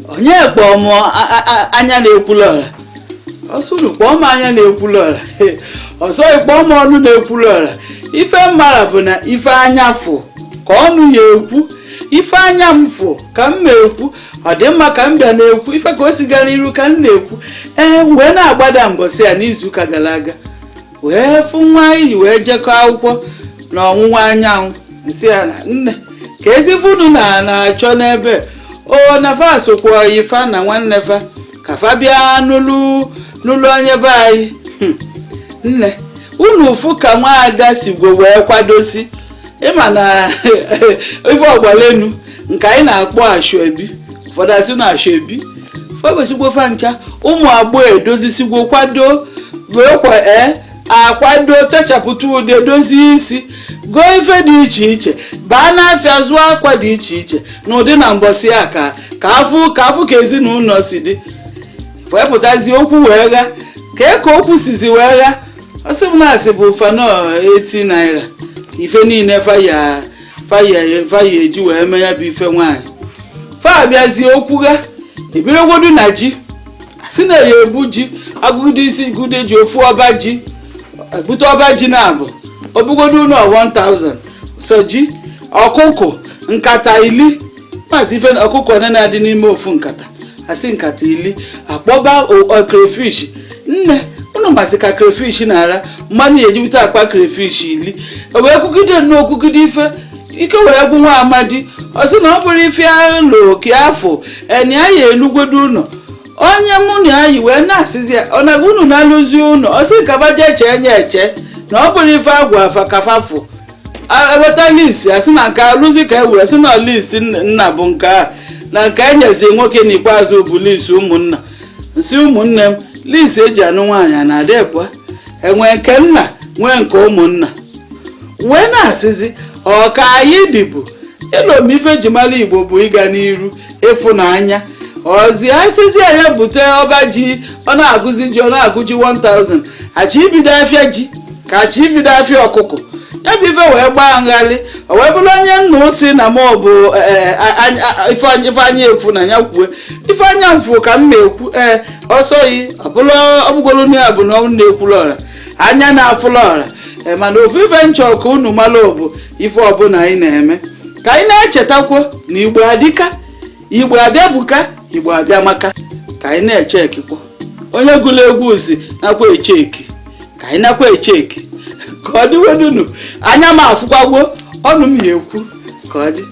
Onye kpọọ m anya na-ekwulu ọra? Ọsọ unu kpọọ m anya na-ekwulu ọra, ọsọ kpọọ m ọnụ na-ekwulu ọra. Ife mara bụ na ife anya fụ ka ọnụ ya ekwu, ife anya m fụ ka m ma ekwu. Ọ dị mma ka m bịa na-ekwu ife ka o si gara iru ka m na-ekwu. Ee, wee na-agbada mbọsị a n'izuụka gara aga, wee fụ nwa anyị wee jekọọ akwụkwọ n'ọnwụnwa anyanwụ. Nsị ya na nne ka ezigbo unu na na-achọ n'ebe o na fa sokwa oyi fa na nwanne fa ka fa bịa nụlụ nụlụ onye be anyị. Nne unu fụ ka nwaada sigwo wee kwadosi. Ịma na ife ọgbalenu nke anyị na-akpọ ashoebi, ụfọdụ asị na ashoebi fabesigwo fa ncha. Ụmụ agbọghọ edozisigwo kwado wee kwa ee akwado techapụta ude, dozie isi, goo ife dị iche iche, baa n'afịa zụọ akwa dị iche iche n'ụdị na mbọsị a ka ka afụ ka afụ ka ezinụlọ si dị. Wee pụtazie okwu wee gha kee ka okwu sizi wee gha. Ọsị m na-asị bụ fano 80 naira ka ife niile faya faya faya eji wee mee ya bụ ife nwaanyị. Fa abịazie okwu gha ebirogwodu na ji si na ya ebu ji agụgide isi gude ji ofu ọba ji ebute ọba ji na abụ obugodu ụlọ 1000 so ji ọkụkọ nkata ili maazị ife ọkụkọ one na-adị n'ime ofu nkata, asị nkata ili akpọba crayfish. Nne unu masị ka crayfish na-ara mmanụ ya ejibute akpa crayfish ili. O wee kwugide nnọọ okwugide ife ike wee gwụ nwa amadi. Ọ sị na ọ bụrụ ife alụ ka afọ eni ya elugwodo ụlọ onye mụ na ya yi wee na-asịzi ya ọ na unu na-alụzi ụlọ. Ọ sị ka ba jee chee nye eche na ọ bụrụ ife agwa afa kafafụ eweta list, asị na nke alụzi ka e were sị na list nna bụ nke a na nke enyezi nwoke n'ikpeazụ bụ list ụmụnna. Nsị ụmụnne m, list eji anụ nwaanyị a na-adị ekwe enwe nke nna nwee nke ụmụnna. Wee na-asịzi ọ ka anyị dịbụ ịlom ife ji mara Igbo bụ ịga n'iru ịfụnanya. Ọzi asịzi ya bute ọba ji, ọ na-agụzi ji, ọ na-agụ ji 1000, achọ ibido afịa ji ka achọ ibido afịa ọkụkọ. Ya bụ ife wee gbaa nghalị. O wee bụrụ onye nna osi na m bụ ifeanya ekwu na ya kwue ife anya mfụ ka m na-ekwu. Ee, ọsọ yi ọbụla ọbụgolu na ya bụ na ọ na-ekwulu ọra anya na-afụla ọra. Ee, mana ofu ife nchọ ka unu mara bụ ife ọbụla anyị na-eme ka anyị na-echetakwo na Igbo adịka, Igbo abịabuka, Igbo abịamaka. Ka anyị na-eche ekikwo onye gụrụ egwu si nakwa eche eki, ka anyị nakwa eche eki ka ọ dịwedunu anya m afụkwagwo ọnụ m ya ekwu ka ọ dị.